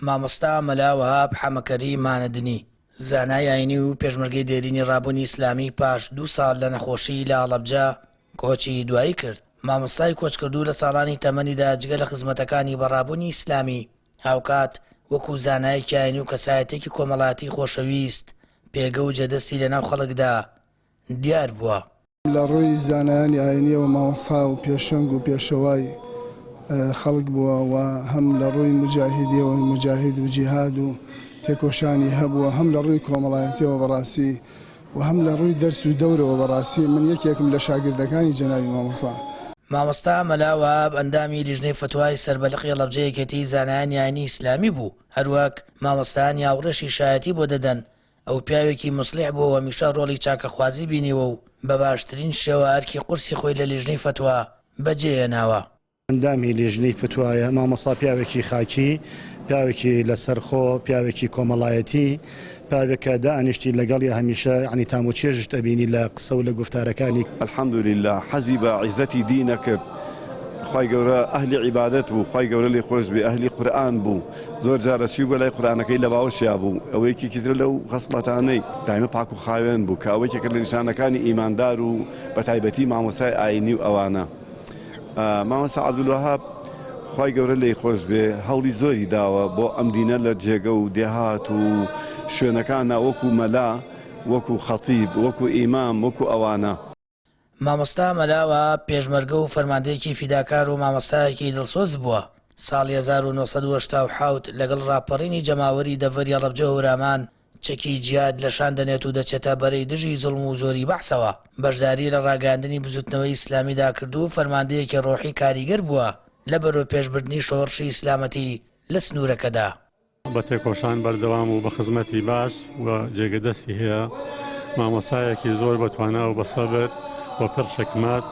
مامۆستا مەلا وەهاب حەمەکەریم مانەدنی، زانای ئایینی و پێشمەرگەی دێرینی ڕابوونی ئیسلامی پاش دوو ساڵ لە نەخۆشی لە هەڵەبجە کۆچی دوایی کرد. مامۆستای کۆچکردوو لە ساڵانی تەمەنیدا جگە لە خزمەتەکانی بە ڕابوونی ئیسلامی، هاوکات وەکوو زانایەکی ئایینی و کەسایەتییەکی کۆمەڵایەتی خۆشەویست، پێگە و جێدەستی لەناو خەڵکدا دیار بووە. لە ڕووی زانایانی ئاینیەوە مامۆستا و پێشەنگ و پێشەوای خەڵک بووە و هەم لە ڕووی موجاهیدیەوە موجاهید و جیهاد و تێکۆشانی هەبووە هەم لە ڕووی کۆمەڵایەتیەوە بەڕاستی و هەم لە ڕووی دەرس و دەورەوە بەڕاستی من یەکێکم لە شاگردەکانی جەنابی مامۆستا. مامۆستا مەلا وەهاب ئەندامی لیژنەی فەتوای سەر بە لقی هەڵەبجە یەکێتی زانایانی ئاینی ئیسلامی بوو، هەروەک مامۆستایانی هاوڕێشی شایەتی بۆ دەدەن ئەو پیاوێکی موسڵیح بووە و هەمیشە ڕۆڵی چاکەخوازی بینیوە و بە باشترین شێوە ئەرکی قورسی خۆی لە لیژنەی فەتوا بەجێ هێناوە. ئەندامی لیژنەی فتوایە، مامۆستا پیاوێکی خاکی، پیاوێکی لەسەرخۆ، پیاوێکی کۆمەڵایەتی، پیاوێک کە دائەنیشتی لەگەڵیا هەمیشە یەعنی تام و چێژت ئەبینی لە قسە و لە گوفتارەکانی. الحمدللە حەزی بە عیزەتی دین ئەکرد خوای گەورە ئەهلی عیبادەت بوو خوای گەورە لێی خۆش بێ ئەهلی قورئان بوو زۆر جار ئەچوو بۆ لای قورئانەکەی لە باوەشیا بوو ئەوە یەکێکی ترە لەو خەسڵەتانەی دایمە پاک و خاوێن بوو کە ئەوە یەکێکە لە نیشانەکانی ئیماندار و بەتایبەتی مامۆستای ئاینی و ئەوانە مامۆستا عەبدولوەهاب خوای گەورە لێی خۆش بێ هەوڵی زۆری داوە بۆ ئەم دینە لە جێگە و دێهات و شوێنەکانە وەکو مەلا وەکو خەتیب وەکو ئیمام وەکو ئەوانە. مامۆستا مەلا وەهاب پێشمەرگە و فەرماندەیەکی فیداکار و مامۆستایەکی دڵسۆز بووە، ساڵی 1987 لەگەڵ ڕاپەڕینی جەماوەری دەڤەری هەڵەبجە هەورامان چەکی جیهاد لە شان دەنێت و دەچێتە بەرەی دژی زوڵم و زۆری بەعسەوە، بەشداری لە ڕاگەیاندنی بزوتنەوەی ئیسلامیدا کردو و فەرماندەیەکی ڕۆحی کاریگەر بووە لە بەرەوپێشبردنی شۆڕشی ئیسلامەتی لە سنوورەکەدا. بە تێکۆشان بەردەوام و بە خزمەتی باش و جێگە دەستی هەیە، مامۆستایەکی زۆر بە توانا و بە سەبر و پڕ حیکمەت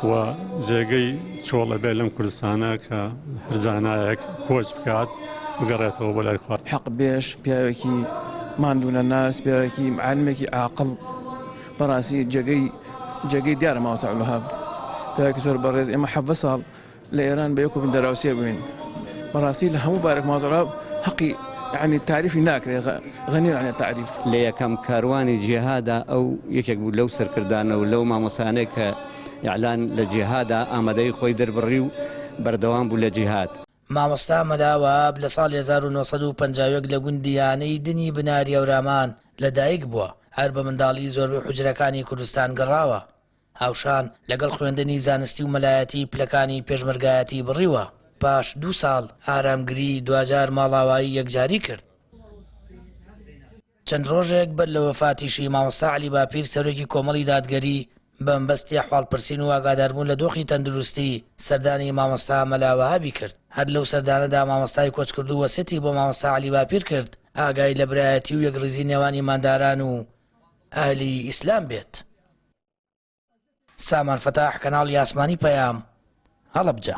و جێگەی چۆڵ ئەبێ لەم کوردستانە کە هەر زانایەک کۆچ بکات بگەڕێتەوە بۆ لای خوا. حەق بێژ، پیاوێکی ماندوونەناس، پیاوێکی عالمێکی عاقڵ، بەڕاستی جێگەی جێگەی دیارە مامۆستا عەبدولوەهاب پیاوێکی زۆر بەڕێز، ئێمە 17 ساڵ لە ئێران بە یەک و دراوسێ بووین بەڕاستی لە هەموو بارێک مازەڕا حەقی یعنی تاریفی ناکرێ غەنی عن التعریف. لە یەکەم کاروانی جیهادا ئەو یەکێک بوو لەو سەرکردانە و لەو مامۆستایانەی کە ئیعلان لە جیهادا ئامادەیی خۆی دەربڕی و بەردەوام بوو لە جیهاد. مامۆستا مەلا وەهاب لە ساڵی 1951 لە گوندی یانەی دنی بناری هەورامان لە دایک بووە، هەر بە منداڵی زۆربەی حوجرەکانی کوردستان گەڕاوە. هاوشان لەگەڵ خوێندنی زانستی و مەلایەتی پلەکانی پێشمەرگایەتی بڕیوە. پاش دوو ساڵ ئارامگری دواجار ماڵاوایی یەکجاری کرد. چەند ڕۆژێک بەر لە وەفاتیشی مامۆستا عەلی باپیر سەرۆکی کۆمەڵی دادگەری بە مەبەستی ئەحواڵپرسین و ئاگاداربوون لە دۆخی تەندروستی سەردانی مامۆستا مەلا وەهابی کرد. هەر لەو سەردانەدا مامۆستای کۆچکردوو وەسیەتی بۆ مامۆستا عەلی باپیر کرد ئاگای لە برایەتی و یەکڕیزی نێوان ئیمانداران و ئەهلی ئیسلام بێت. سامان فەتاح کەناڵی ئاسمانی پەیام، هەڵەبجە.